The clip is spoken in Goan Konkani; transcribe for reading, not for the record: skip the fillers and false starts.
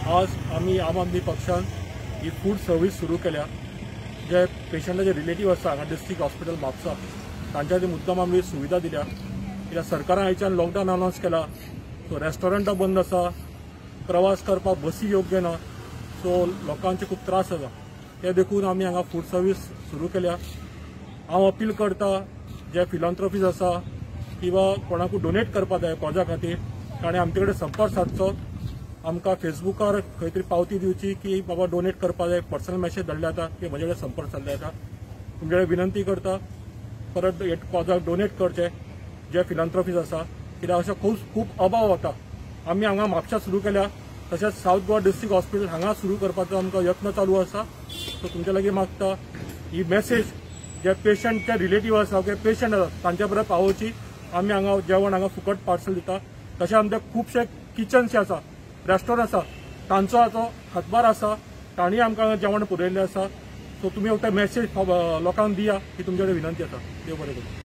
आज आमी आम आदमी पक्षान ही फूड सर्वीस सुरू केल्या. जे पेशंटाचे रिलेटीव आसा हांगा डिस्ट्रिक्ट हॉस्पिटल म्हापसा तांच्या खातीर मुद्दम आमी सुविधा दिल्या. कित्याक सरकारान आयच्यान लॉकडावन अनावन्स केला, सो रेस्टॉरंटां बंद आसा, प्रवास करपाक बसी योग्य ना, सो लोकांचे खूब त्रास जाता. ते देखून आमी हांगा फूड सर्वीस सुरू केल्या. हांव अपील करता जे फिलांथ्रोपीज आसा किंवा कोणाकूय डोनेट करपाक जाय कॉजा खातीर ताणें आमचे कडेन संपर्क सादचो. आमकां फेसबुकार खंय तरी पावती दिवची की बाबा डोनेट करपाक जाय, पर्सनल मॅसेज धाडले जाता की म्हजे कडेन संपर्क सादले जाता. तुमचे कडेन विनंती करता परत हे कॉजाक डोनेट करचे जे फिलांथ्रोपीज आसा, कित्याक अशें खूब खूब अभाव वता. आमी हांगा म्हापशा सुरू केल्या, तशेंच सावथ गोवा डिस्ट्रिक्ट हॉस्पिटल हांगा सुरू करपाचो आमकां यत्न चालू आसा. सो तुमचे लागीं मागता ही मॅसेज जे पेशंटचे रिलेटीव आसा किंवा पेशंट आसा तांच्या बरोबर पावोवची. आमी हांगा जेवण हांगा फुकट पार्सल दिता. तशें आमचे खुबशे किचन्स आसा, रेस्टॉरंट आसा, तांचो हाचो हातभार आसा, तांणी आमकां जेवण पुरयल्लें आसा. सो तुमी फक्त मॅसेज लोकांक दिया ही तुमचे कडेन विनंती आसा. देव बरें करूं.